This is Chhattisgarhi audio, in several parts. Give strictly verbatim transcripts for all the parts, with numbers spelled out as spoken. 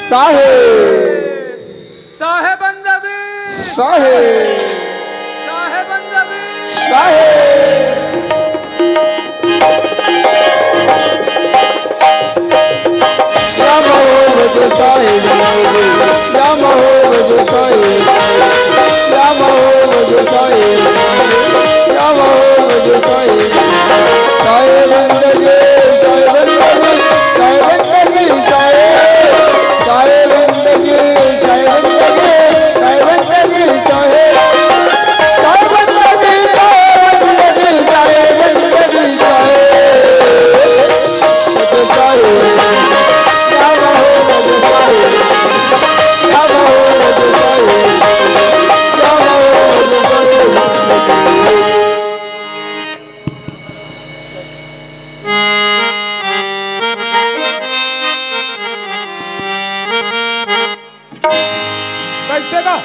साहेब। साहेब बंदगी। साहेब। साहेब बंदगी। साहेब। या महो बजो साहेब, या महो बजो साहेब, या महो बजो साहेब, या महो बजो साहेब। साहेब बंदगी, साहेब बंदगी, साहेब बंदगी, साहेब। साहेब बंदगी, साहेब बंदगी, साहेब बंदगी, साहेब। कैसे गा?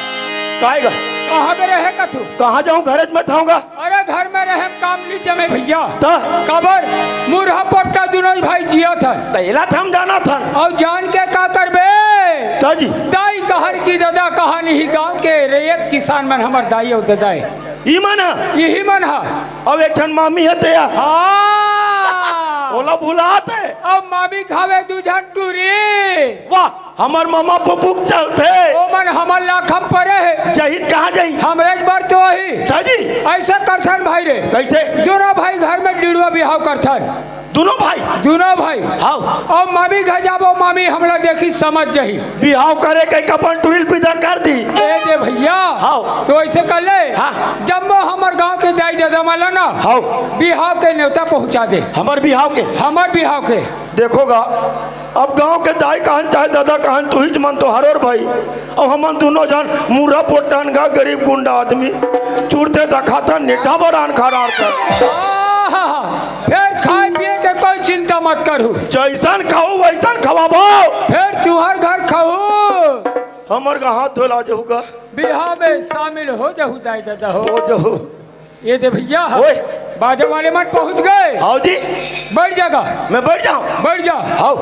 काय गा? कहाँ में रहे का तू? कहाँ जाऊँ, घरे में थाऊंगा। अरे घर में रहे, काम नहीं जमे भैया। त? काबर? मुरहा पोट्टा दुनों भाई जिया था। त एला थम जाना था। अउ जान के का करबे? त जी। दाई कहर की ददा कहानी ही गाँव के रैयत किसान मन हमर दाई अउ ददा हे। ई मन ह? इही मन ह। अब एक ठन मामी हे तेया। हाँ। ओला भुलात हे। अब मामी खावे दू झन टूरी। वाह, हमर ममा पुपुक चलथे। ओ मन हमर लाखम परे हे। जहित कहाँ जाही? हमरे बर तो आही। दादी। ऐसे करथन भाई रे। कैसे? दोनों भाई घर में डिड़ुआ बिहाव करथन। दोनों भाई? दोनों भाई। हाव। अउ मामी घर जाबो, मामी हमला देखी समझ जही। बिहाव करे के अपन टुरिल विदा कर दी। ए दे भैया। हाव। तो ऐसे कर ले। हाँ। जम्मो हमर गांव के दाई ददा मन ला ना। हाव। बिहाव के नेवता पहुंचा दे। हमर बिहाव के? हमर बिहाव के। देखो गा, अब गांव के दाई कहन चाहे ददा कहन, तुहिच मन तो हरोर भाई। अउ हमन दुनों झन मुर्रा पोट्टान गा, गरीब गुंडा आदमी, चुरते दखातन, नेठा बरान खरार कर। आहा, फेर खाए पिए के कोई चिंता मत करहू। जैसन खाहू वैसन खवाबो। फेर तुहर घर खाहू। हमर गा हाथ धोला जहू गा। बिहाव में शामिल हो जहू दाई ददा हो। हो जहू। ए दे भैया, ओए। बाजा वाले मन पहुंच गए। हाव जी। बैठ जा गा। मैं बैठ जाऊं? बैठ जा। हाव।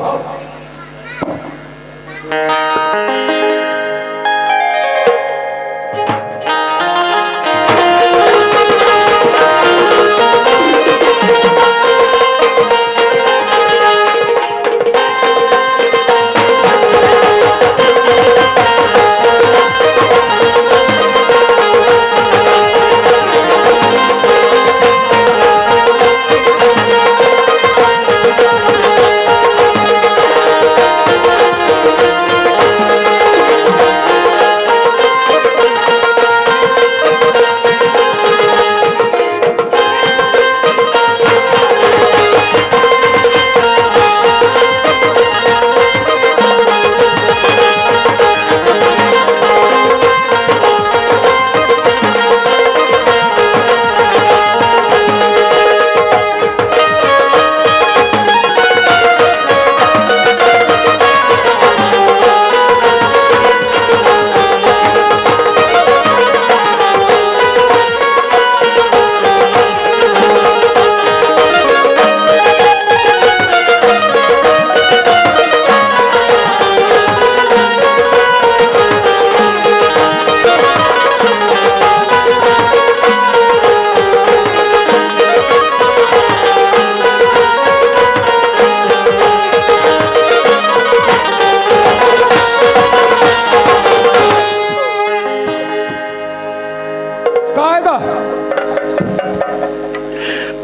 काय गा?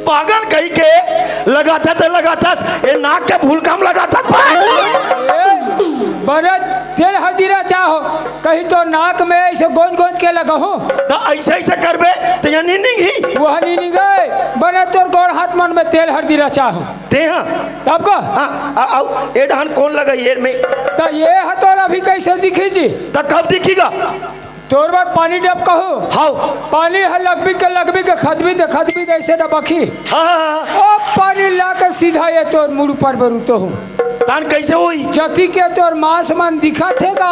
पागल कही के लगाथस त लगाथस, ए नाक के भूलका म लगाथस बा। ए, बने तेल हरदी ला चाहो, कहीं तो नाक में ऐसे गोंद गोंद के लगाहूं। त ऐसे ऐसे करबे त यहाँ नी निंगही। वह नी निंगे, बने तोर गोड़ हाथ मन में तेल हरदी ला चाहो। ते हाँ। तब का? हाँ, आ, आउ, ए डहन कौन लगा ये में? त ये हतोल अभी कैसे दिखी जी? त कब दिखीगा? तोर बर पानी डबकहूं। हाव। पानी ह लगबी के लगबी के खदबी दे खदबी दे ऐसे डबकही। हाँ, हाँ, हाँ। ओ पानी ला के सीधा ये तोर मुड़ ऊपर बर उतोहूं। तान कैसे होई? जति के तोर मांस मन दिखत हे गा।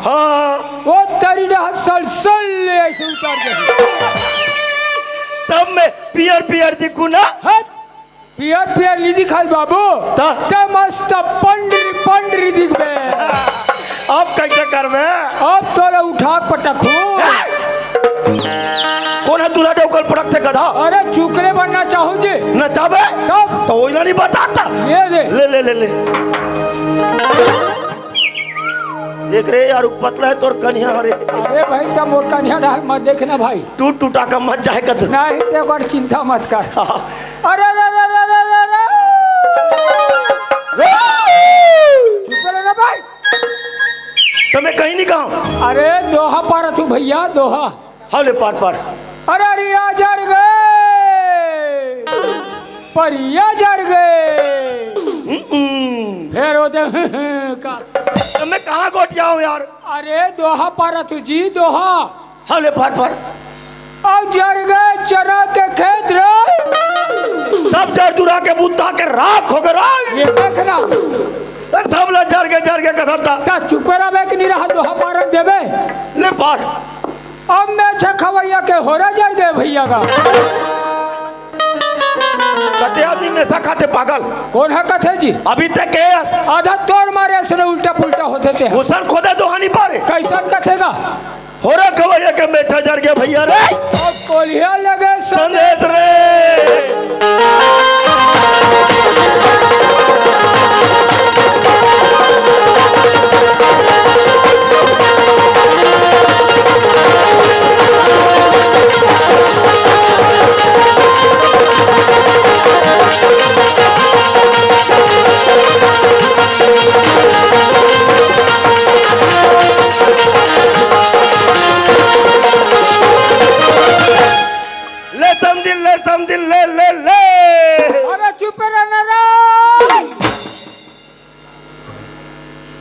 हाँ। ओ तरी डहर सलसल ले ऐसे उतर जाही। तब मैं पियर पियर दिखूं ना? हट। पियर पियर नी दिखाई बाबू। त? त मस्त पंडरी पंडरी दिखबे। अब कइसे करबे? अब तोला उठा के पटकहूँ। कोन ह दूल्हा डउका ल पटकथे गधा? अरे चुकले बनना चाहू जी। नचाबे? तब? त ओइला नहीं बताता। ये दे। ले, ले, ले, ले। देख रे यार, पतला हे तोर कनिहा हरे। अरे भाई, तब मोर कनिहा डाल मत देखना भाई। टूट टूटा का मत जाए कत। नहीं, ते ओकर चिंता मत कर। हाँ। अरे, अरे, अरे। चुप रह ना भाई। त मैं कहीं नहीं कहा। अरे दोहा पारत हूँ भइया, दोहा। हाँ, ले पार, पार। अरे अरिया जर गे, परिया जर गे। हम्म। फेर होते का। त मैं कहाँ गोठियाहूँ यार? अरे दोहा पारत हूँ जी, दोहा। हाँ, ले पार, पार। अउ जर गे चना के खेत रे। सब जर जुरा के बुता के राख हो गे रे। ये देखना। सब ला जर गे, जर गे कथन था। त चुप रहे कि नहीं रहा, दोहा पारन देबे। ले पार। अब मेछा खवइया के होरा जर गे भइया का। कते आदमी मेछा खाथे पागल? कोन ह कथे जी? अभी तक के अस। आधा तोर मारे अस न उल्टा पुल्टा होथे ते ह। घुसन खोदे दोहा नहीं पारे। कइसन कथे गा? होरा खवइया के मेछा जर गे भइया रे। अब कोलिहा लगे संदेश रे। ले समधिन, ले समधिन, ले, ले, ले। अरे चुप रह ना रे।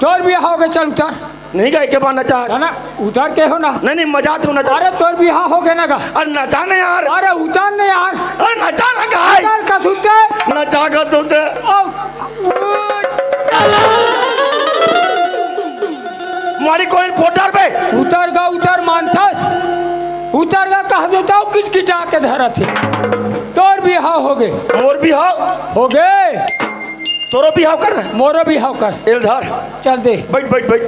तोर बिहाव होगे, चल उतर। नहीं गा, एके बार नचा। ना, ना, उतर के हो ना। नहीं, नहीं, मजा तो नचा। अरे तोर बिहाव होगे ना गा। अरे नचा ना यार। अरे उतर ना यार। अरे नचा ना गा। उतर का सुनते। नचा का सुनते। ओ। मारी कोई फोटर पे। उतर गा, उतर मानथस। उतर गा, कह देता हूँ, किटकिटा के धरत हे। तोर बिहाव होगे। मोर बिहाव? होगे। तोरो बिहाव कर ना। मोरो बिहाव कर। एल धर। चल दे। बैठ, बैठ, बैठ।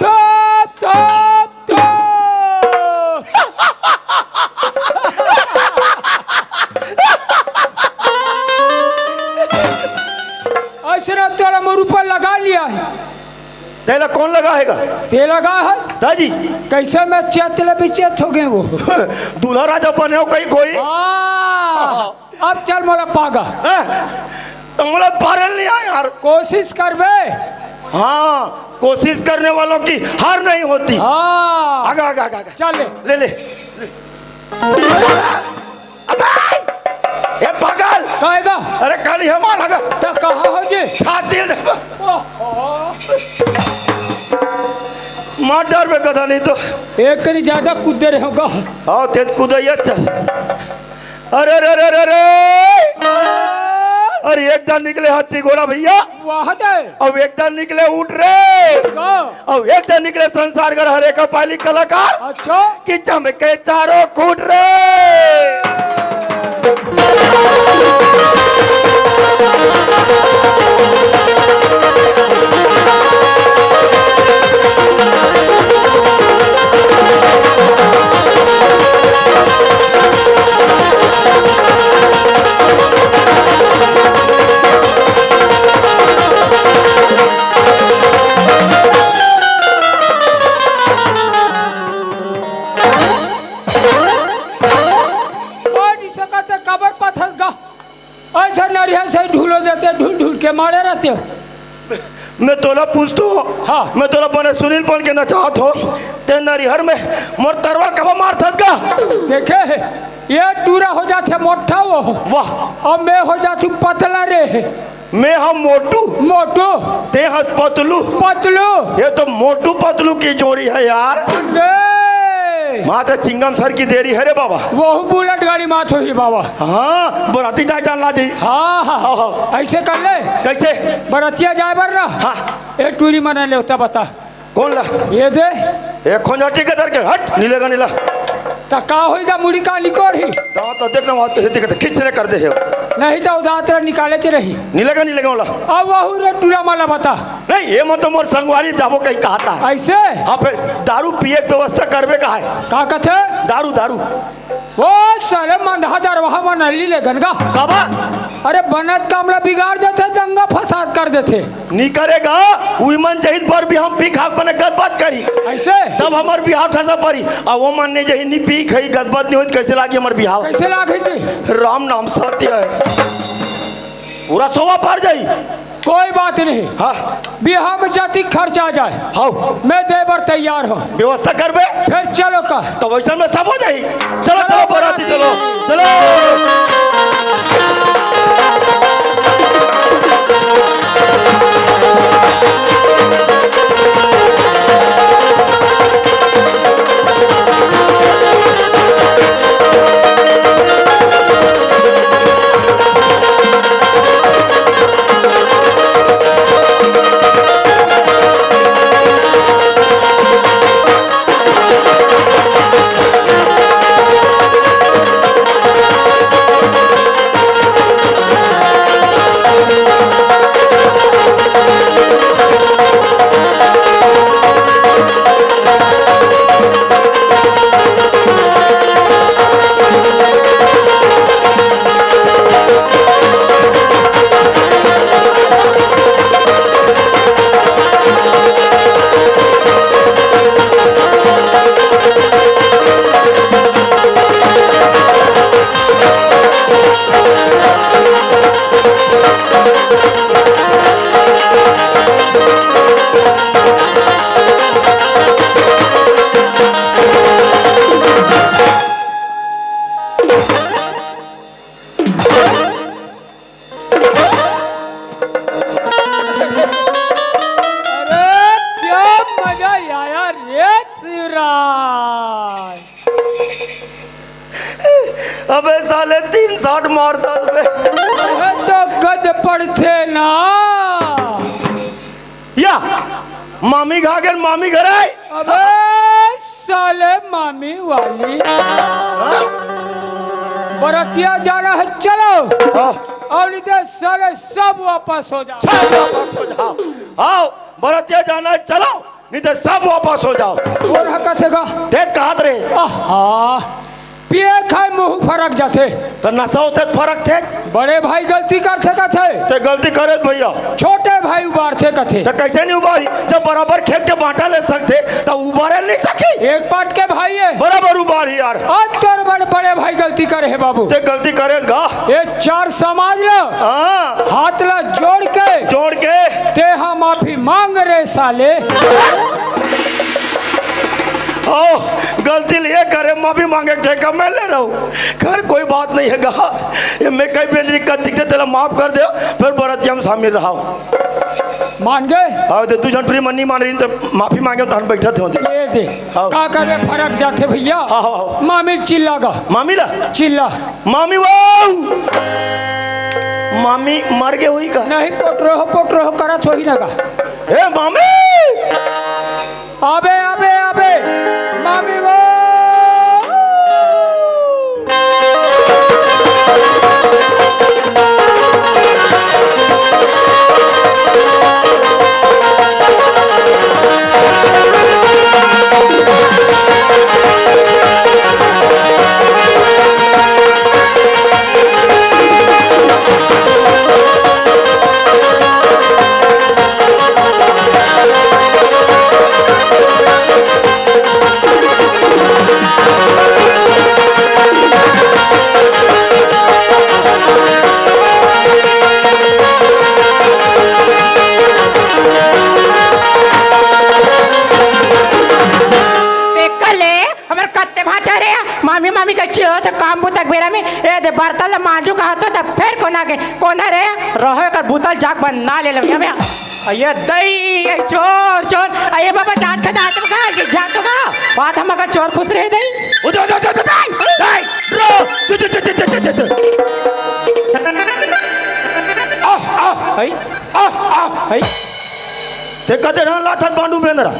Top, top, top. अइसने तोला मोर ऊपर लगा लिया हे। तेला कोन लगा हे गा? ते लगा हस। दाजी। कइसे मैं चेत ले भी चेत हो गे वो। दूल्हा राजा बने हो कहीं कोई? हाँ। अब चल मोला पागा। हैं? त मोला पारे ल नहीं आय यार। कोशिश करबे। हाँ, कोशिश करने वालों की हार नहीं होती। हाँ। आगा, आगा, आगा, आगा। चल ले। ले, ले। अबे! ए पागल! काहे गा? अरे काली हमार आगा। त कहाँ हो जी? छाती दे। ओहो। मार डारबे गधा नहीं तो। एक कनी ज्यादा कूदे रहे हो गा। हाँ, तेज कूदे ये चल। अरे, अरे, अरे, अरे, अरे! अरे, एक दान निकले हाथी घोड़ा भइया। वाह दे। अब एक दान निकले ऊँट रे। का? अब एक दान निकले संसार गढ़ हरे का पाली कलाकार। अच्छा। कि चमके चारों खूँट रे। के मारे रहते हो? मैं तोला पूछतो हूँ। हाँ। मैं तोला बने सुनील बन के नचात हो। ते नरिहर में मोर तरवा कबा मारथस गा? देखे, ये टूरा हो जाथे मोटा वो। वाह। और मैं हो जाथू पतला रे। मैं हम मोटू। मोटू। ते हस पतलू। पतलू। ये तो मोटू पतलू की जोड़ी है यार। ए! माँ तो चिंगम सर की देरी है रे बाबा। वहू बुलेट गाड़ी मात होही बाबा। हाँ, बराती जाए जान ला जी। हाँ, हाँ। हाँ, हाँ। ऐसे कर ले। कैसे? बरतिया जाए बर ना। हाँ। ए टूरी मना ले होता बता। कौन ला? ये दे। ए खोंजाटी के दर के हट, नीले का नीला। त का होई गा मुड़ी का निकोर ही? दांत तो देख ना, वहाँ तो हित के खींच ले कर दे है। नहीं तो दांत रे निकाले च रही। नीले का नीले का वाला। अब वहू रे टूरा माला बता। नहीं, ये मत तो मोर संगवारी जाबो कहीं कहा था। ऐसे? हाँ, फिर दारू पिए के व्यवस्था करबे का है? का कथे? दारू, दारू। ओ साले मंदहा दरवाहा मन अली ले गनगा। काबर? अरे बनत काम ला बिगाड़ देथे, दंगा फसाद कर देथे। नी करेगा, उई मन जहित बर भी हम पी खाक बने गदबात करी। ऐसे? तब हमर बिहाव ठसा परी। अब वो मन ने जही नी पी खाई गदबात नी होई, कैसे लागी हमर बिहाव? कैसे लागी जी? राम नाम सत्य है। पूरा सोवा पार जाई। कोई बात नहीं। हाँ। बिहाव में जाति खर्च आ जाए। हाँ। मैं दे बर तैयार हूँ। व्यवस्था करबे? फिर चलो का। तो वैसा में सब हो जाई। चलो, चलो, चलो, बराती, बराती। चलो। चलो। अरे, क्या मजा आया रे शिवराज। अबे साले, तीन साठ मारता बे। अरे, तो गद पड़थे ना। या, मामी घा गेल, मामी घर आए। अबे साले मामी वाली। बरतिया जाना है, चलो। हाँ। और नहीं तो साले सब वापस हो जाओ। सब वापस हो जाओ। आओ, बरतिया जाना है, चलो, नहीं तो सब वापस हो जाओ। और हकत है का? देख कहात रे। आहा, पिए खाए मुंह फरक जाथे। तो नशा होथे त फरक थे। बड़े भाई गलती करथे कथे। ते गलती करे भैया। छोटे भाई उबारथे कथे। तो कैसे नहीं उबारी? जब बराबर खेत के बांटा ले सकथे, तो उबारे नहीं सकी। एक पाट के भाई है। बराबर उबारी यार। आज तोर बड़-, बड़े भाई गलती करे है बाबू। ते गलती करे गा। ये चार समाज ला हाँ। हाथ ला जोड़ के जोड़ के। ते हा माफी मांग रे साले। आओ, गलती लिए करे, माफी मांगे ठेका मैं ले रहा हूँ। खैर, कोई बात नहीं है गा। ये मैं कई बेंदरी कर दिखते, तेला माफ कर दे, फिर बरतिया में शामिल रहा। मान गए? हाँ, तो तू जन प्रेम नहीं मान रही, तो माफी मांगे, तहन बैठा थे। ये दे। हाँ। का करे फरक जाथे भैया? हाँ, हाँ, हाँ। मामी चिल्ला गा। मामी ला? चिल्ला। मामी वो। मामी मर गए हुई का? नहीं, पोटरो हो, पोटरो हो करत होही ना का? ए मामी। अबे, अबे, अबे, मामी वो। बर्तन ल मांजू कहत हो त फेर कोना के, कोना रे? रहो एकर बुतल जाग बना ले लमिया में। अये दई, ये चोर, चोर। अये बाबा, जात का, जात का, ये जात का। बात हम अगर चोर खुश रहे दई। उदो, उदो, उदो, उदो, दई, दई, रो, तू, तू, तू। आह, आह, हई? आह, आह, हई? ते कते रहन लाथन बांडू बेंदरा?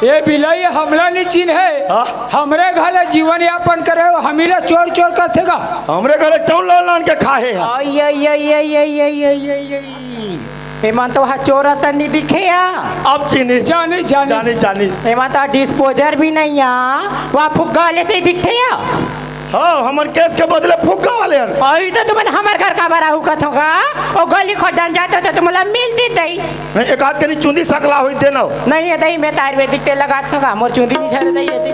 ए बिलई, हमला नी चिन्हे। हाँ? हमरे घर ले जीवन यापन करे हो, हमी ला चोर चोर करथे गा। हमरे घर ले चौल लान लान के खाहे हा। आई, आई, आई। एमन तो हा चोर असन नी दिखे हा। अब चिन्हिस। जानिस, जानिस। जानिस, जानिस। एमन तो डिस्पोजर भी नहीं हा, वहाँ फुग्गा वाले से ही दिखथे हा। हाँ, हमर केस के बदले फुग्गा वाले हन। अभी तो तुमन हमर घर काबर आहू कथो गा? ओ गली खोदन जाते तो तुमला मिल देते। नहीं, एक आध कनी चुंदी सकला होई देना। नहीं हे दई, मैं तो आयुर्वेदिक तेल लगात हूँ गा, मोर चुंदी नहीं झरे दई हे दई।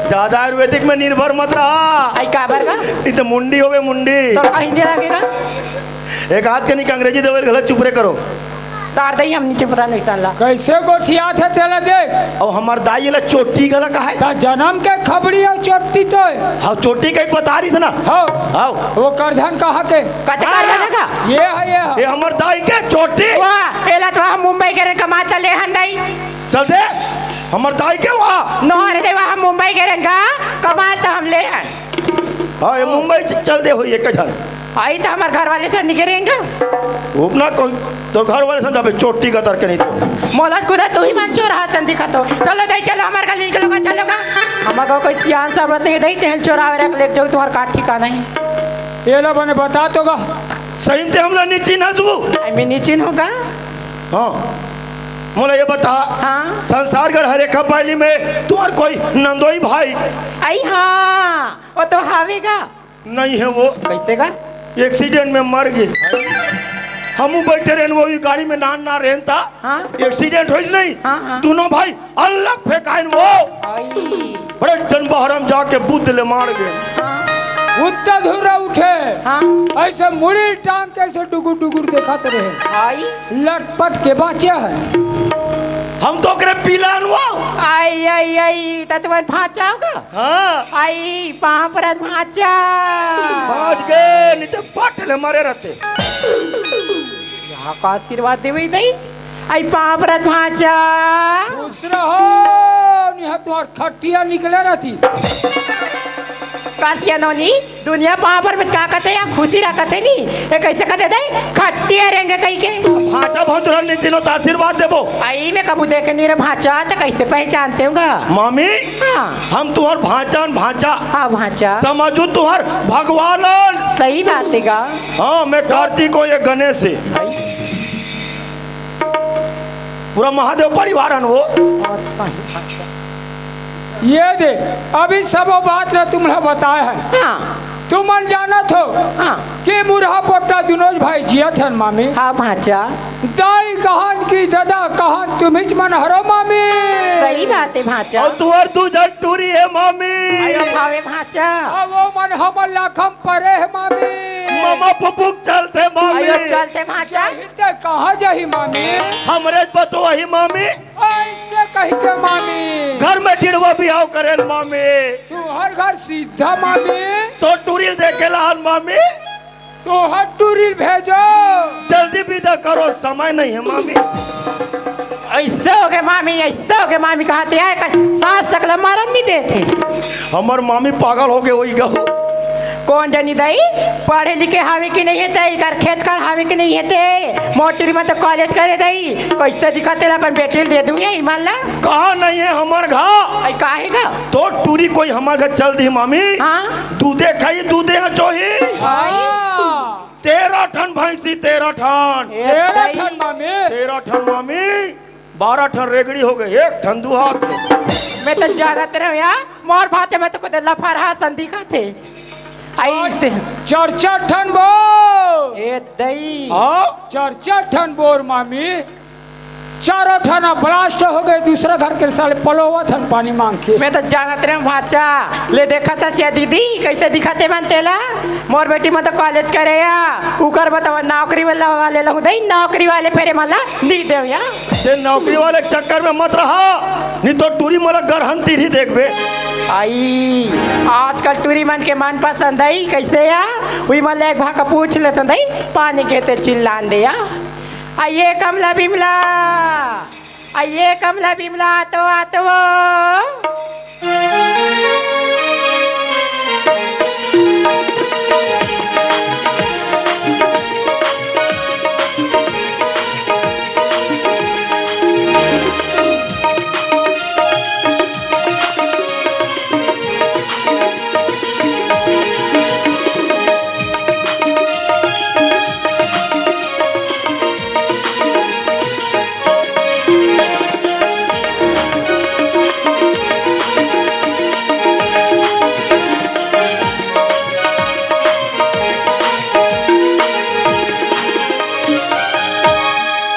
ज्यादा आयुर्वेदिक में निर्भर मत रहा। आई काबर गा? इ तो मुंडी होवे, मुंडी। तो कहीं नहीं लगेगा। एक आध कनी के अंग्रेजी दवाई घला चुप रे करो। तार दई हम नीचे पूरा नहीं ला। कैसे गोठियात हे तेला देख। अउ हमर दाई ला चोटी घला कहाय। ता जनम के खबड़ी अउ चोटी तो हे। हाँ, चोटी कही बता रही से ना। हाँ। हाँ। वो करधन कहा के। कते करधन का? ये हे, ये हे। ये हमर दाई के चोटी। वाह, एला तो हम मुंबई के रे कमा चले हन दई। चल दे, हमर दाई के वाह। नोहर दे वाह, हम मुंबई के रे का कमा तो हम ले हन। हाँ, ये मुंबई च-, चल दे होई एक झन। आई तो हमर घर वाले से निकरेंगे। उपना कोई तो घर वाले से जाबे चोटी कतर के नहीं तो। मोला खुदा तू ही मन चोर हाथ से दिखा तो। चलो दई, चलो हमर घर निकलो का, चलो का। हमर को कोई सियान जरूरत नहीं दई, तेहन चोरावे रख ले जाऊ, तुम्हार का ठिकाना नहीं। ये ला बने बता तो गा। सही में ते हमला नी चिन्हस वो। आई मैं नी चिन्हूँ गा। हाँ। मोला ये बता। हाँ। संसारगढ़ हरेखा पाली में तुम्हार कोई नंदोई भाई? आई हाँ, वो तो हावे गा। नहीं हे वो। कैसे गा? एक्सीडेंट में मर गे। हमू बैठे रहेन, वो भी गाड़ी में नान ना रहेन ता। हाँ। एक्सीडेंट होइस नहीं? हाँ, हाँ। दोनों भाई अलग फेंकाइन वो। आई। बड़े जन बहरम जाके बुद्ध ले मार गे। हाँ। उत्ता धुर्रा उठे। हाँ। ऐसे मुड़ी टांग के ऐसे डुगुर डुगुर देखत रहे। आई। लटपट के बाँचे हे। हम तो ओकरे पिलान वो। आई, आई, आई, त तुमन भाँचा हो का? हाँ। आई, पाँव परत भाँचा। बाँच गे, नहीं तो पट ले मरे रहते। यहाँ का आशीर्वाद देवे दई। आई, पाँव परत भाँचा। खुश रहो, नहीं तुम्हार खटिया निकले रहती। कासिया नोनी, दुनिया पाँव पर में का कथे या खुशी रहा कथे नी? ये कैसे कथे दई? खटिया रेंगे कही के। भाँचा भौंदरा ने तीनों त आशीर्वाद देबो। आई मैं कबू देखे नहीं रे भाँचा, त कैसे पहचानते होगा? मामी, हाँ। हम तुहर भाँचा न भाँचा। हाँ, भाँचा। समझू तुहर भगवान। सही बात हे गा। हाँ, मैं कार्तिक हो, ये गणेश हे। आई। पूरा महादेव परिवार हन वो। ये दे, अभी सब बात ला तुमला बताए हन। हाँ। तुमन जानत हो हाँ। कि मुरहा पोट्टा दुनों भाई जियत हन मामी। हाँ भाँचा। दाई कहन कि ददा कहन तुम्हीच मन हरो मामी। सही बात हे भाँचा। अउ तुहर दू झन टूरी हे मामी। अयो भावे भाँचा। अउ वो मन हमर लाखम परे हे मामी। मामा फुफुक चलथे मामी। अयो चलथे भाँचा। ते कहाँ जाही मामी? हमरे बतोही मामी। ऐसे कही के मामी। घर में चिड़वा बिहाव करेन मामी। तुहर घर सीधा मामी। तो टूरिल देखे लान मामी। तुहर टूरिल भेजो। जल्दी विदा करो, समय नहीं है मामी। ऐसे हो गए मामी, ऐसे हो गए मामी, कहा थे यार, सास सकला मारन नहीं देते। हमर मामी पागल हो गए होई गा। कौन जनी दई, पढ़े लिखे हावे कि नहीं हे ते, एकर खेत खार हावे कि नहीं हे ते, मोटरी में तो कॉलेज करे दई, कैसे दिखत तेला अपन बेटी ल दे दूंगी ईमान ला। कहाँ नहीं है हमर घर? आई काहे गा? तो टूरी कोई हमर घर चल दी मामी। हाँ। दूधे खाई, दूधे हचोही। हाँ। तेरह ठन भैंसी, तेरह ठन। ए तेरह दई। ठन मामी। तेरह ठन मामी। बारह ठन रेगड़ी हो गए, एक ठन दुहात हे। मैं तो जानत रहे यार, मोर भाँचे में तो खुद लफरहा सन दिखत हे। ऐसे। चार चार ठन बोर। ए दई। हाँ? चार चार ठन बोर मामी। चारों ठन ब्लास्ट हो गए, दूसरा घर के साले पलोवा थन पानी मांग के। मैं तो जानत रहे भाँचा, ले देखा था सिया दीदी, कैसे दिखत हे मन तेला। मोर बेटी मन तो कॉलेज करे या, उकर बतावा नौकरी वाला वाले लहू दई, नौकरी वाले फेरे मला दी देव या। ते नौकरी वाले के चक्कर में मत रहा, नहीं तो टूरी मला गरहन तीरी देखबे। आई, आजकल टूरी मन के मनपसंद आई, कइसे या? उही मन ले एक भाखा पूछ लेथन दई, पानी के ते चिल्लान दे या। आ ये कमला बिमला, आ ये कमला बिमला, आतो, आतो।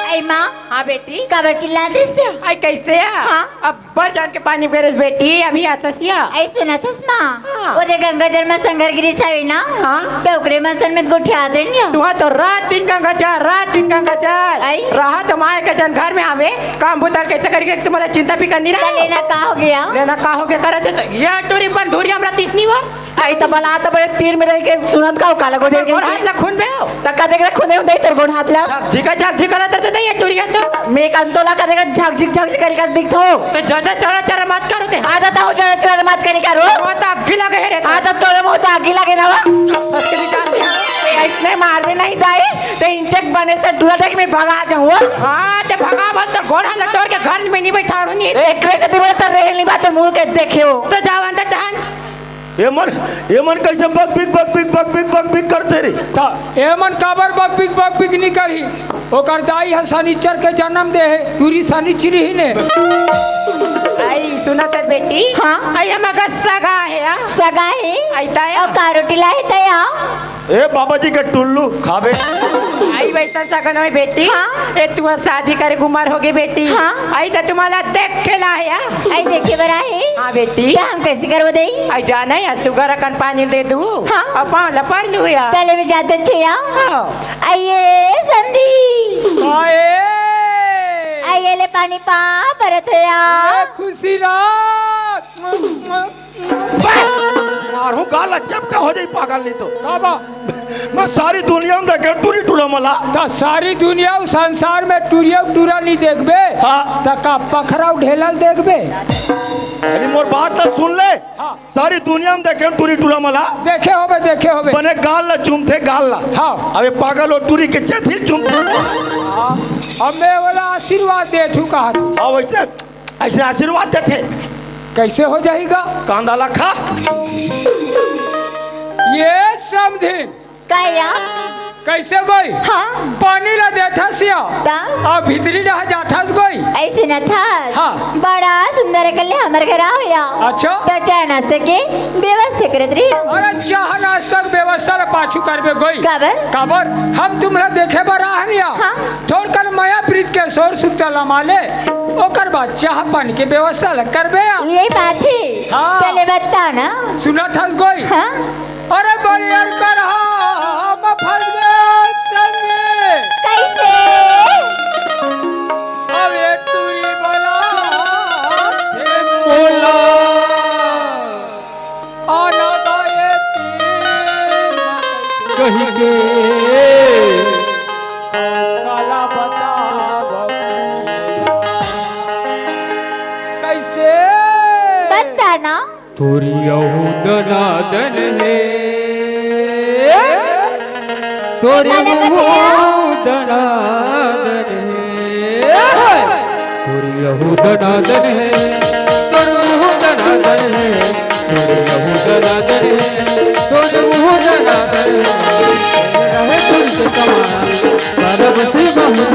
आई माँ। हाँ बेटी। काबर चिल्लात रहिस? आई कइसे आ? हाँ। अब्बड़ जान के पानी बेरेस बेटी, अभी आतस या। आई सुनत हस माँ? हाँ। ओ दे गंगा जल में संगर गिरिस हवे ना? हाँ। त ओकरे मन सन में गोठियात रहिन या। तुहा तो रात दिन गंगा जल, रात दिन गंगा जल। आई। रहा तो माय के जन घर में आवे, काम बुता ल कइसे करके तुम्हारा चिंता फिकर नहीं त रहा। लेना का हो गया? लेना का हो गया करत हे त ये टूरी बन धूरी हमरा तीसनी वो। आई त बला त बड़े तीर में रह के सुनत का काला गोदे के। गोड़ हाथ ला खून बे हो। त का देख रहा खूने दे तोर गोड़ हाथ ला। झक झिका झक झिका रहत रहते दे ये टूरी है तो। मैं कान तोला का देख रहा झक झिक झक झिक करी का दिखत हो। तो ज्यादा चढ़ा चढ़ा मत करो ते। आ जाता हूँ चढ़ा चढ़ा मत करी का रो। वो तो अग्गी लगे है रे तो। आ तो तोरे मुंह तो अग्गी लगे ना वो। सच के विचार से। इसने मार में नहीं दाई, ते इंचक बने से डुरा देख मैं भगा जाऊँ। हाँ, ते भगा बस तो गोड़ हाथ ला तोड़ के घर में नहीं बैठा रहूँ नहीं। एक वैसे दिन में तो रहे नहीं बात मुंह के देखे हो। तो जाओ अंदर टहन। ये मन, ये मन कैसे बक बिक, बक बिक, बक बिक, बक बिक करते रे? त एमन काबर बकबिक बकबिक नी करही? ओकर दाई ह सनिचर के जनम दे हे, टूरी सनिचरी ही ने। आई सुनत हे बेटी? हाँ। आई हम अगर सगा हे, आ? सगा हे? आई ताया? अउ का रोटी लाए ताया? ए बाबा जी के टुल्लू खाबे। आई वैसा सगन होय बेटी? हाँ। ए तू शादी करे के उमर होगे बेटी? हाँ। आई त तुम्हाला देखे ला हे, आ? आई देखे बर आहे? हाँ बेटी। त हम कैसे करबो दई? आई जाना है, सुगर अकन पानी दे दू। हाँ। अउ पाँव ला पर लू या। तले में जाते छे या। हाँ। आइए समधी। आए। आइए ले पानी पा परत होया। ए खुशी रात। मारू गाल चपटा हो जाई पागल नहीं तो। का बा? मैं सारी दुनिया में देखे टूरी टूरा मला। त सारी दुनिया अउ संसार में टूरिया टूरा नहीं देखबे। हाँ। त का पखरा अउ ढेला ल देखबे? अरे मोर बात ला सुन ले। हाँ। सारी दुनिया में देखे टूरी टूरा मला। देखे होबे, देखे होबे। बने गाल ला चूमथे, गाल ला। हाँ। अबे पागल हो, टूरी के चेथी चूमथे। हाँ। अब मैं वाला आशीर्वाद देथू कहा तू। हाँ, वैसे, ऐसे आशीर्वाद देथे। कैसे हो जाएगा? कांदा ला खा। ये समधी। का या? कैसे गोई? हाँ। पानी ला देथस या? त? अउ भीतरी डहा जाथस गोई? ऐसे न थस। हाँ। बड़ा सुंदर कल्ले हमर घर आओ या। अच्छा। त चाय नाश्ते के व्यवस्था करत रही। अरे चाह नाश्ता के व्यवस्था ला पाछू करबे गोई। काबर? काबर? हम तुम्हला देखे बर आहन या। हाँ। थोड़ कन मया प्रीत के शोर सुरता ला माले, ओकर बाद चाह पानी के व्यवस्था ला करबे या। ये बात है। हाँ। चले बता ना। सुनत हस गोई? हाँ। अरे बरियर कर हम फंस गए संगे। कैसे? अब ये टूरी बोला थे बोला। आना गाए तीन कही के। काला बता कैसे? बता ना। तोरी अहू दनादन हे, तोरी अहू दनादन हे, तोरी अहू दनादन हे, तोरी अहू दनादन हे, तोरी अहू दनादन हे, तोरी अहू दनादन हे। रहे तुझसे कमाल, बारह बसे बाहर,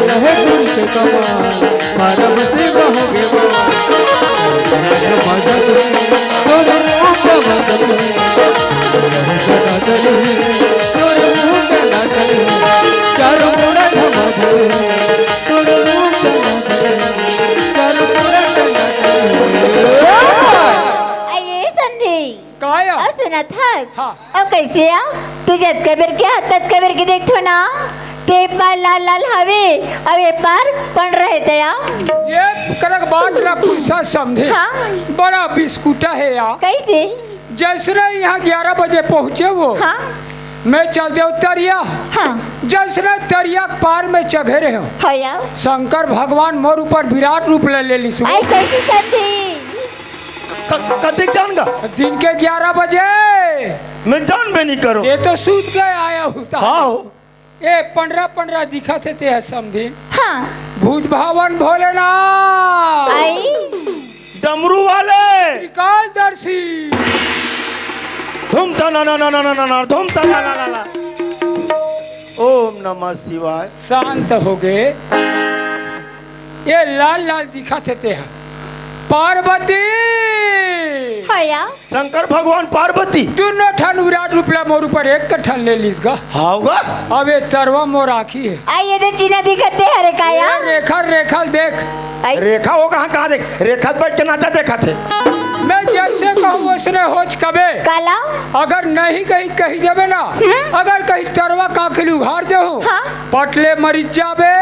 रहे तुझसे कमाल। पार्वती बहू के बाबा, मजा तोर रूप बदल, तोर रूप बदल, चारों ओर धमाधम, तोर रूप बदल, चारों ओर धमाधम। आइए संधि। का या? अउ सुनत हस? हाँ। अउ कैसे आ? तू जतका बेर के आ, ततका बेर के देखथो ना। ते पार लाल लाल हवे, अउ ए पार पंडरा हे तया। ये करक बात ला पूछा समधी। हाँ। बड़ा बिस्कुटा हे या। कइसे? जइसने इहाँ ग्यारह बजे पहुँचे वो, हाँ। मैं चल देव तरिया। हाँ। जइसने तरिया के पार में चघे रहेंव। हाँ या। शंकर भगवान मोर ऊपर विराट रूप ले, ले लिस। आई कइसे समधी? क-, कतिक जान गा? दिन के ग्यारह बजे। मैं जानबे नइ करों। ये तो सूत के आया हूँ। हाँ हो। ए, पंडरा पंडरा दिखत हे ते ह समधी। हाँ। भूत भावन भोलेनाथ। आई। डमरू वाले। त्रिकालदर्शी। धूम तना ना ना ना ना ना ना, धूम तना ना ना ना। ओम नमः शिवाय। शांत हो गे। ये लाल लाल दिखत हे ते ह। पार्वती! हया। शंकर भगवान पार्वती। दुनों ठन विराट रूप ला मोर ऊपर एक ठन ले लिस गा। हाव गा। अब ये तरवा मोर आँखी हे। आ ये दे चिन्हा दिखत हे हरे काया। ये रेखा, रेखा देख। आई। रेखा हो कहाँ, कहाँ देख? रेखा बैठ के नाचा देखत हे। मैं जइसे कहूँ वइसने होच कबे। काला? अगर नहीं कहीं कहि देबे ना, हम्म। अगर कहीं तरवा काखिल उघार देहूँ, हाँ। पटले मरिच जाबे।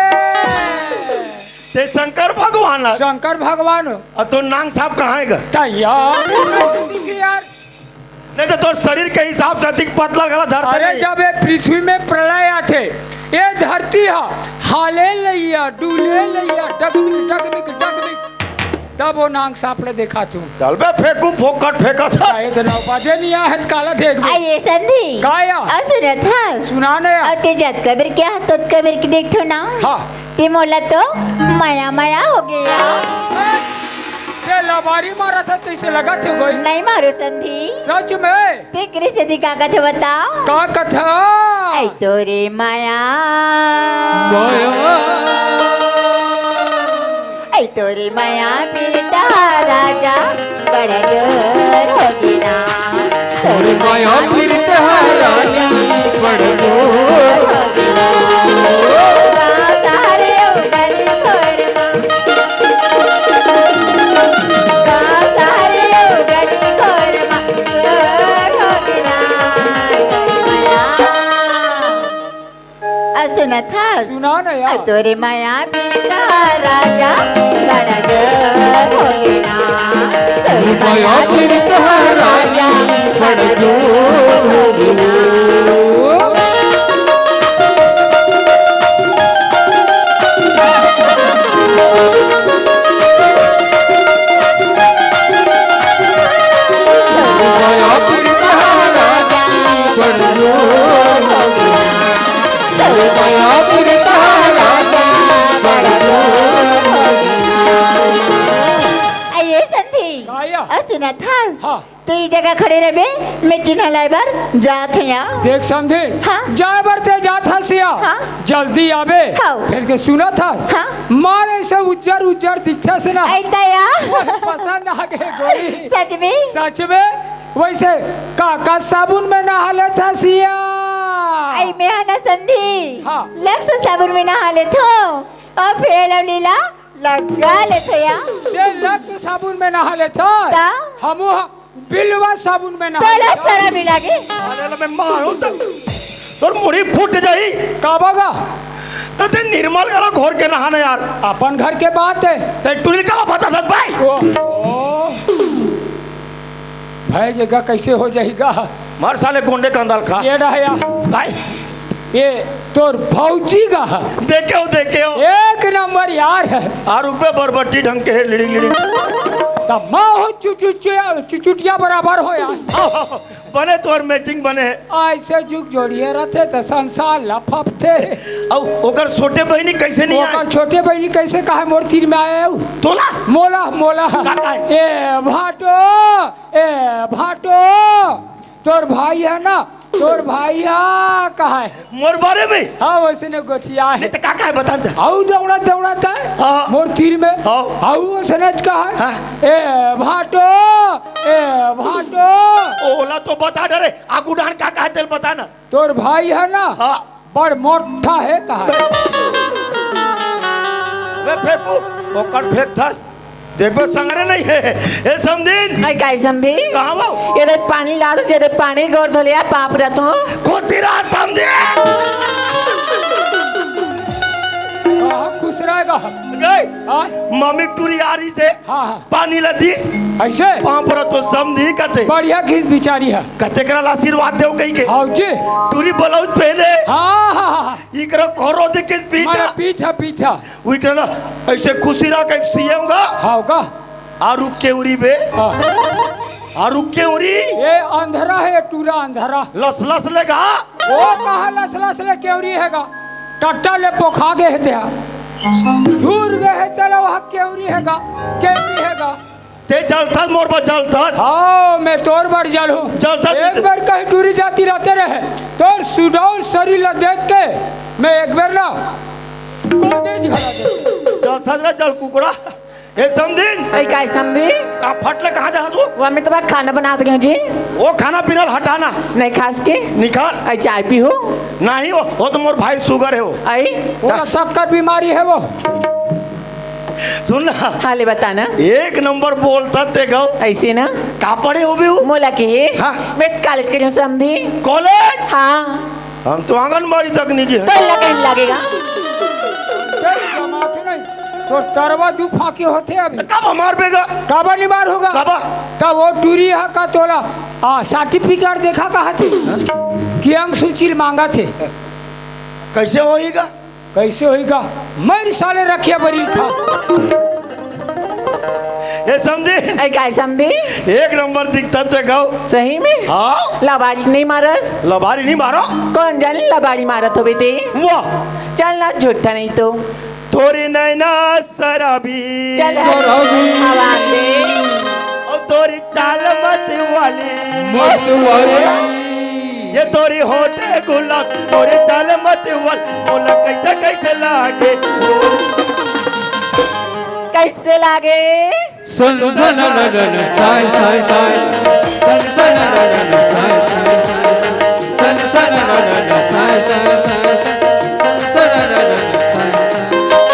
ते शंकर भगवान ला। शंकर भगवान। अउ तोर नांग सांप कहाँ हे गा? तैयार। यार। नहीं तो तोर शरीर के हिसाब से अधिक पतला गला धरते अरे, नहीं। जब ये पृथ्वी में प्रलय आथे, ये धरती हा हाले लइया, डुले लइया, डगमिग, डगमिग, डगमिग, तब वो नांग सांप ला देखाथूँ। चल बे, फेंकू, फोकट फेंकत हे। काहे तो नौ बजे नहीं आ, आज काला देख बे। आ ये समधी। काया? अउ सुनत हस? सुना ना। अउ ते जतका बेर के हा, ततका बेर के देखथों ना। हाँ। ते मोला तो मया मया हो गे। ये लबारी मारत हे, तइसे लगत हे कोई। नहीं मारो समधी। सच में? ते करे से दिखा कथे बताओ। का कथा? ऐ तोरे मया। मया। ऐ तोरे मया पीरत हा राजा, बड़ा जोर हो गे ना। तोरे मया पीरत हा राजा, बड़ा जोर हो गे ना। तारे उगल खोर मा। तारे उगल खोर मा, जोर हो गे ना। अउ सुनत हस? सुना ना यार। तोरे मया पीरत हा राजा, बड़ा जोर हो गे ना। तोरे मया पीरत हा राजा, बड़ा जोर हो गे ना। आ ये संधी। काया? अउ सुनत हस? हाँ। ते ई जगह खड़े रहिबे, मैं चिन्हा लाय बर जात हँव या। देख संधी, हाँ। जाय बर ते जात हस या। हाँ। जल्दी आबे। हाँ। फेर के सुनत हस? हाँ। मारे से उज्जर उज्जर दिखथस ना। अइता या। पसंद आ गे गोरी। सच में? सच में। वइसे का का साबुन में नहा लेथस या? अई मैं हा ना संधी। हाँ। लक्स साबुन में नहा लेथँव। अउ फेर लवली ला लगा लेथँव या। ते लक्स साबुन में नहा लेथस? त? हमू ह बिलवा साबुन में नहा तोला लेथँव। सरम नइ लागे। अरे ले मैं मारूँ त तोर मुड़ी फूट जाही। काबर गा? त ते निर्मल घला घोर के नहा ना यार। अपन घर के बात हे। ते टुरी का बता दस भाई। ओ, ओ। भाई ये गा कइसे हो जाही गा? मर साले गुंडे कंदल खा। ये रहा या। भाई। ये तोर भौजी गा। देखे हो, देखे हो। एक नंबर यार हे। आर ऊपर बरबट्टी ढंग के हे, लिड़िंग, लिड़िंग। त माँ हो चुचुचिया, चुचुटिया बराबर हो यार। आओ, आओ, आओ। बने तोर matching बने हे। अइसे जुग जोड़िए रथे त संसार लफपथे। अउ ओकर छोटे बहिनी कइसे नइ आय? ओकर छोटे बहिनी कइसे कहे मोर तीर में आय अउ? तोला? मोला, मोला। का कहे? ए भाटो, ए भाटो, तोर भाई हे ना, तोर भाई हे कहे। मोर बारे में? हाँ, वइसने गोठियाय हे। नहीं त का कहे बता दे। अउ दौड़त दौड़त हे। हाँ। मोर तीर में। हाँ। अउ वइसने कहे। हाँ। ए भाटो, ए भाटो। ओला तो बता डरे, आगू डाहन का कहे तेला बता ना। तोर भाई हे ना? हाँ। बड़ मोट्ठा हे कहे। बे फेंकू, ओकर फेंकथस। देखबे संगरे नइ हे। ए समधिन। अई काय समधी? कहाँ वो? ये दे पानी ला दे, ये दे पानी गोड़ धो लिया, पाप रतो। खुशी रहा समधिन। अमिक टूरी आरी से हाँ, हाँ। पानी ला दीस। ऐसे? वहाँ पर तो समधी कथे। बढ़िया खींच बिचारी है। कथे करा ला आशीर्वाद देव कही के। हाँ जी। टूरी ब्लाउज पहने। हाँ, हाँ, हाँ। इकरा खोरो देखे पीठा। मारा पीठा, पीठा। वो इकरा ला ऐसे खुशी रहा कहीं सीएम का। हाँ, का? आरु केवरी बे। हाँ। आरु केवरी। ये अंधरा है, टूरा अंधरा। लस लस लेगा। वो कहा लस लस ले केवरी हैगा। टट्टा ले पोखा गए है त्या। झूर गए है तेरा वहाँ केवरी हैगा। केवरी हैगा। ते जलथस मोर बर जलथस। हाँ, मैं तोर बर जलहूँ। जलथस एक ते- बार कहीं टूरी जाती रहते रहे। तोर सुडौल शरीर ला देख के मैं एक बार ना कॉलेज घला दे। जलथस रे जल कुकड़ा। ए समधिन। ए, काय समधी? आ फट ले कहाँ जाहत हो? वो मैं तो खाना बनात रही हूँ जी। वो खाना पीना हटाना। नहीं खास के? निकाल। आई चाय पी हो? नहीं हो, वो तो मोर भाई शुगर है वो। आई? ओला शक्कर बीमारी है वो। सुन ना। हाँ, ले बता ना। एक नंबर बोलता ते गौ। ऐसे ना? का पढ़े हो भी हो? मोला के? हाँ। मैं कॉलेज करी हूँ समधी। कॉलेज? हाँ। हम तो आंगनबाड़ी तक नहीं गए। तो लगन लगेगा। चल, जमात नहीं। तोर तरवा दू फाके होथे अभी। कब हमार बेगा? काबर निबार होगा? काबर? तब वो टूरी हा का तोला, आ, सर्टिफिकेट देखा कहा थे? कि अंग सूची मांगा थे। कैसे होएगा? कैसे होएगा? मैं साले रखिया बरील खा। ए समधी? ए, काय समधी? एक नंबर दिखता ते गाँव। सही में? हाँ। लबारी नहीं मारस? लबारी नहीं मारो। कौन जाने लबारी मारत हो बेटे? वाह। चल ना, झूठा नहीं तो। तोरी नैना शराबी। चल। शराबी। आवाज दे। और तोरी चाल मत वाली। मत वाली। ये तोरी होठे गुलाब, तोरी चाल मत वाली। बोला कैसे कैसे लागे। कैसे लागे? सन सन न न न साय साय साय। सन सन न न न साय साय साय। सन सन न न न साय साय साय। सन सन न न न साय साय।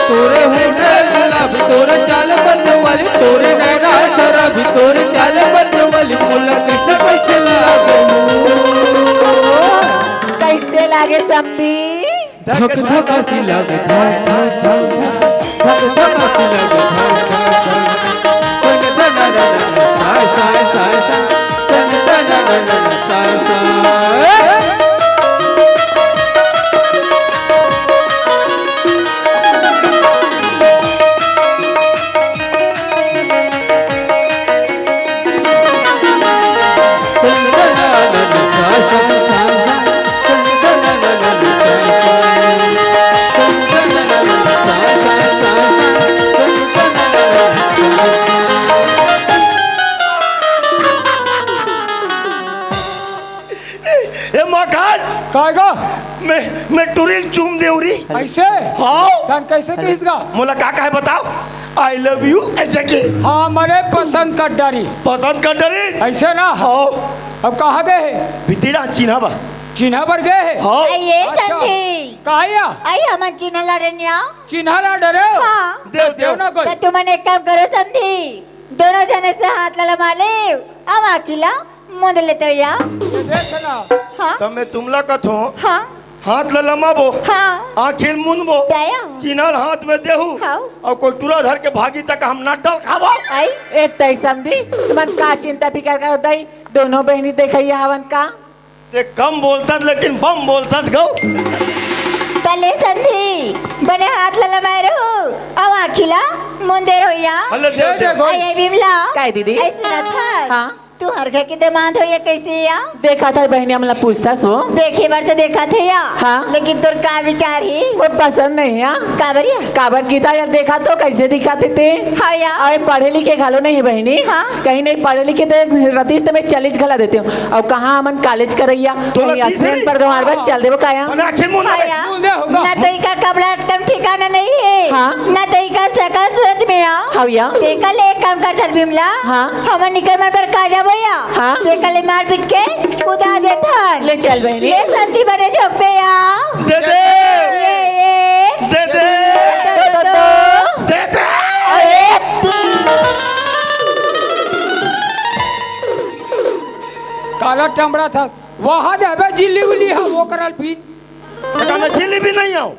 तोरे होठे गुलाब, तोरे चाल पत्त वाली, तोरे नैना शराबी, तोरे चाल पत्त वाली, मोला कैसे कैसे लागे। कैसे लागे समधी? धक धक सिला में धाय धाय धाय। धक धक सिला में धाय धाय धाय। टन टन टन टन साय साय साय साय। टन टन टन टन साय साय। ए मकान। काय गा? मैं, मैं टुरी ल चूम देव री। ऐसे? हाँ। तन कैसे कहिस गा? मोला का कहे बताओ? I love you ऐसे के। हाँ, मने पसंद कर डारिस। पसंद कर डारिस? ऐसे ना? हाँ। अब कहाँ गए है? भीतरी चिन्हा बर। चिन्हा बर गए है? हाँ। आइए अच्छा। समधी। कहाँ या? आई हमन चिन्हा ला डरेन या। चिन्हा ला डरे हो? हाँ। देव, देव देव। ना कोई। त तुमन एक काम करो समधी, दोनों जने से हाथ ला लमा ले, अब आँखी ला मूंद लेते या। ये देख ना। हाँ। तब मैं तुमला कथो। हाँ। हाथ ला लमाबो। हाँ। आँखी ल मूंदबो। दया। चिन्हा ल हाथ में देहू। हाँ। अउ कोई टुरा धर के भागी तक हम ना डल खाबो। आई। ए तई समधी, तुमन का चिंता फिकर करो दई, दोनों बहिनी देखइया हवन का। ते कम बोलतस लेकिन बम बोलतस गौ। तले समधी, बने हाथ ला लमाए रहू, अउ आँखी ला मूंदे रहू या। अले देव, देव। देखो। आई, आई बिमला। काय दीदी? ऐसे ना था। हाँ। तू हर घर के दामाद हो या कैसे या? देखा था बहिनी, हमला पूछता सो। देखे बर तो देखा थे या। हाँ। लेकिन तोर का विचार ही? वो पसंद नहीं या। काबर या? काबर की था यार, देखा तो कैसे दिखा थे ते? हाँ या। अरे पढ़े लिखे घलो नहीं है बहिनी। हाँ। कहीं नहीं पढ़े लिखे ते रतीश तो मैं चलिज घला देते हूँ। अब कहाँ हमन कॉलेज करैया? तो कहीं लतीश असियन है। पर गंवार बा, हाँ। चल देबो काया? मने आँखी मुंह ना हाँ दे। या। मुंह दे होगा। ना तो इका कपड़ा एकदम ठिकाना नहीं है। हाँ। ना तो इका सकल सूरत में या। हाँ या। तेकर ले एक काम कर चल बिमला। हाँ। हमन निकल मन पर का जाबो या। हाँ। तेकर ले मार पीट के कुदा देथन। ले चल बहिनी। ले समधी बने झोंक पे या। दे दे। ये, ये। दे दे। दे दे। दे दे। अरे ती- काला टमड़ा था, वहाँ दे बे जिल्ली उल्ली है, वो करल भी। बेटा, मैं जिल्ली भी नहीं आऊँ।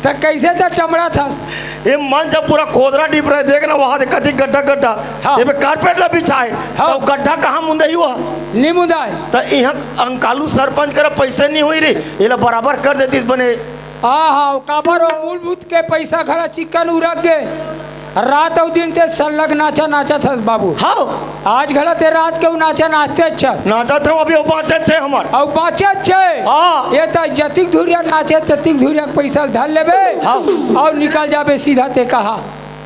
त कैसे त टमड़ा था? ये मंच ह पूरा खोदरा डीप रहे, देख ना वहाँ दे कति गड्ढा गड्ढा। हाँ। ये पे कारपेट ला बिछाए, हाँ। तो गड्ढा कहाँ मुंदही हुआ? नहीं मुंदाए। तो यहाँ अंकालू सरपंच करा पैसे नहीं हुई रही, ये ला बराबर कर देती बने। हाँ, हाँ, काबर वो मूलभूत के पैसा घला चिक्कन उरक गे। रात अउ दिन ते सल्लग नाचा नाचत हस बाबू। हाँ। आज घला ते रात के उ नाचा नाचते अच्छा। नाचत हूँ अभी, वो बाँचे छे हमर। अउ बाँचे छे। हाँ। ये त जतिक धुरिया नाचे, ततिक धुरिया के पैसा धर लेबे। हाँ। अउ निकल जाबे सीधा ते कहा,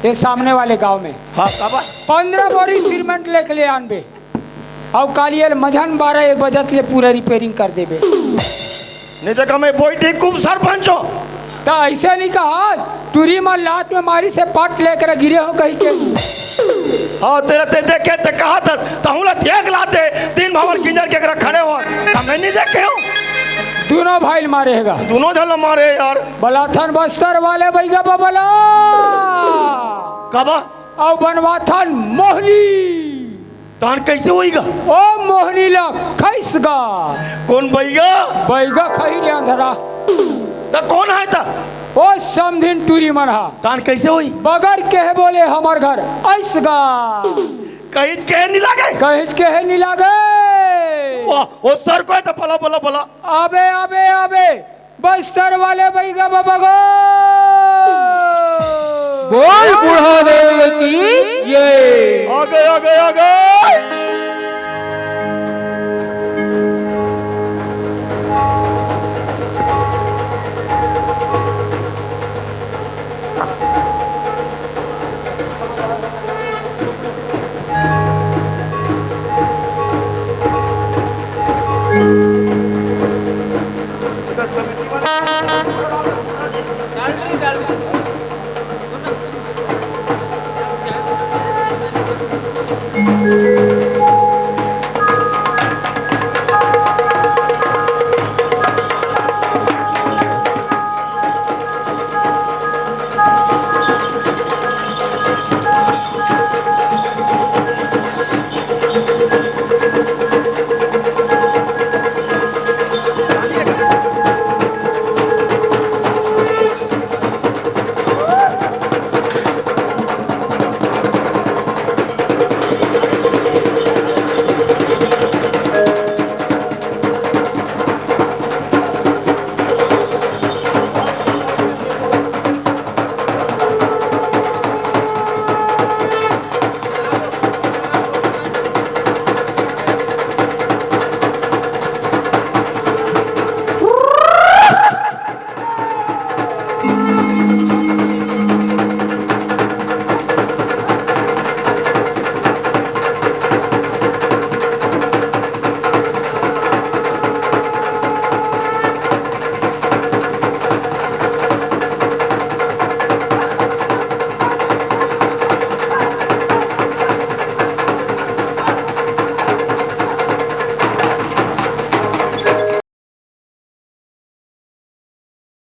ये सामने वाले गांव में। हाँ, काबर? पंद्रह बोरी सीमेंट लेके ले आनबे। अउ काली ल मझन बारह एक बजत ले पूरा रिपेयरिंग कर देबे। नहीं देखा मैं बोई ठीक खूब सरपंच हो। त ऐसे नहीं कहा, टूरी मन लात में मारी से पट लेकर गिरे हो कहीं के। हाँ, तेरा ते देखे ते कहा था, तहूँ ला देख लाते, तीन भावर किंजर के एकरा खड़े हो। त मैं नहीं देखे हूँ। दोनों भाई ल मारे हेगा। दोनों झन ला मारे यार। बलाथन बस्तर वाले बैगा बबला। काबर? अउ बनवाथन मोहनी। तान कैसे होईगा? ओ मोहनी ला खैस गा। कौन बैगा? बैगा खही रे अंधरा। त कौन है त? ओ समधिन टूरी मन हा। तान कैसे होई? बगर केहे बोले हमर घर ऐस गा। कहिच केहे नी लागे? कहिच केहे नी लागे। वाह, ओ सर को है त बला, बला, बला। अबे, अबे, अबे। बस्तर वाले बैगा बाबा गो। बोल बूढ़ा देव की जय। आगे, आगे, आगे।